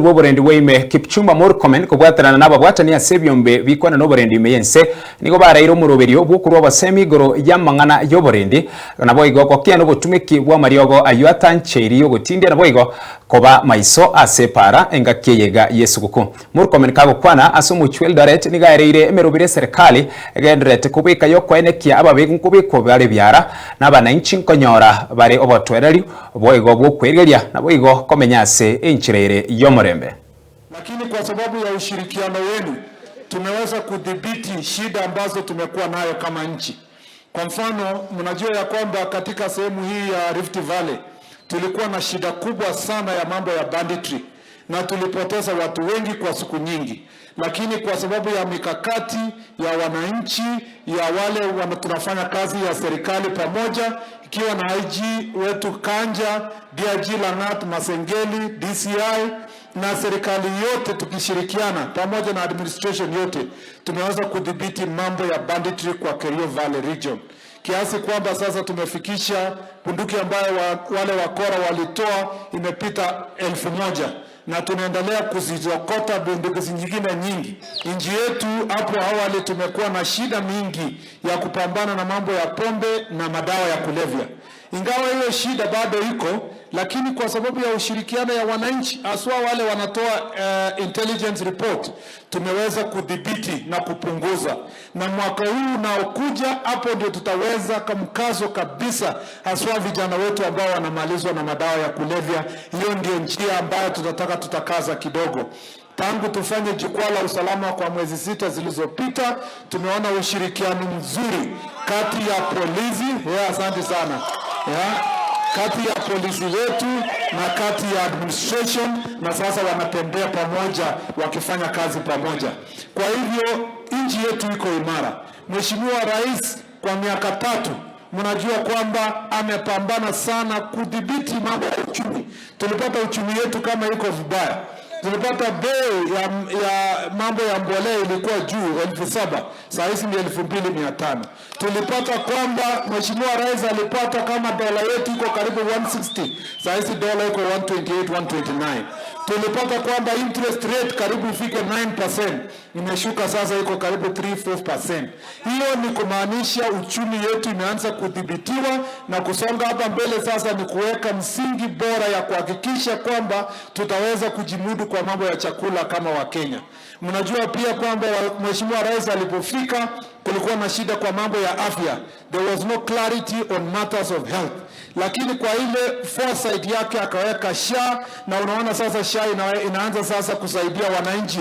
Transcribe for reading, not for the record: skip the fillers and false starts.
Bw'oborendi bwa ime Kipchumba Murkomen kobwaterana nababwatani ase ebiombe bikwana noborendi ime y'ense nigo baraire omoroberio bw'okorua obosemi igoro y'amang'ana y'oborendi naboigo gokia nobotumeki bw'amariogo ayio atancheiri y'ogotindia naboigo koba maiso ase epaara engaki eyega y'esuguku. Murkomen kagokwana ase omochie o Eldoret nigo aereire emeroberi eserekari egendererete kobeka y'okoenekia ababe nkobekwa bare ebiara na abanainchi nkonyora bare obotoereru Boigo bw'okwerigeria, naboigo komenya ase enchera ere y'omorembe. Lakini kwa sababu ya ushirikiano wenu tumeweza kudhibiti shida ambazo tumekuwa nayo kama nchi. Kwa mfano, mnajua ya kwamba katika sehemu hii ya Rift Valley tulikuwa na shida kubwa sana ya mambo ya banditry na tulipoteza watu wengi kwa siku nyingi, lakini kwa sababu ya mikakati ya wananchi ya wale tunafanya kazi ya serikali pamoja, ikiwa na IG wetu Kanja, DIG Langat Masengeli, DCI na serikali yote tukishirikiana pamoja na administration yote tumeweza kudhibiti mambo ya banditry kwa Kerio Valley region kiasi kwamba sasa tumefikisha bunduki ambayo wale wakora walitoa imepita 1000 na tunaendelea kuzizokota bunduki zingine nyingi. Nchi yetu hapo awali tumekuwa na shida mingi ya kupambana na mambo ya pombe na madawa ya kulevya. Ingawa hiyo shida bado iko, lakini kwa sababu ya ushirikiano ya wananchi haswa wale wanatoa intelligence report, tumeweza kudhibiti na kupunguza, na mwaka huu unaokuja hapo ndio tutaweza mkazo kabisa, haswa vijana wetu ambao wanamalizwa na madawa ya kulevya. Hiyo ndio njia ambayo tutataka tutakaza kidogo. Tangu tufanye jukwaa la usalama kwa mwezi 6 zilizopita, tumeona ushirikiano mzuri kati ya polisi yeah, asante sana yeah, kati ya polisi wetu na kati ya administration, na sasa wanatembea pamoja wakifanya kazi pamoja. Kwa hivyo nchi yetu iko imara. Mheshimiwa Rais kwa miaka 3 mnajua kwamba amepambana sana kudhibiti mambo ya uchumi. Tulipata uchumi yetu kama iko vibaya, tulipata bei ya mambo ya mbolea ilikuwa juu 7,000, saa hizi ni 2,500. Tulipata kwamba Mheshimiwa Rais alipata kama dola yetu iko karibu 160, saa hizi dola iko 128, 129. Tulipata kwamba interest rate karibu ifike 9%, imeshuka sasa iko karibu 3 4%. Hiyo ni kumaanisha uchumi yetu imeanza kudhibitiwa na kusonga hapa mbele. Sasa ni kuweka msingi bora ya kuhakikisha kwamba tutaweza kujimudu kwa mambo ya chakula kama Wakenya. Mnajua pia kwamba Mheshimiwa Rais alipofika kulikuwa na shida kwa mambo ya afya, there was no clarity on matters of health, lakini kwa ile foresight yake akaweka SHA, na unaona sasa SHA inaanza sasa kusaidia wananchi.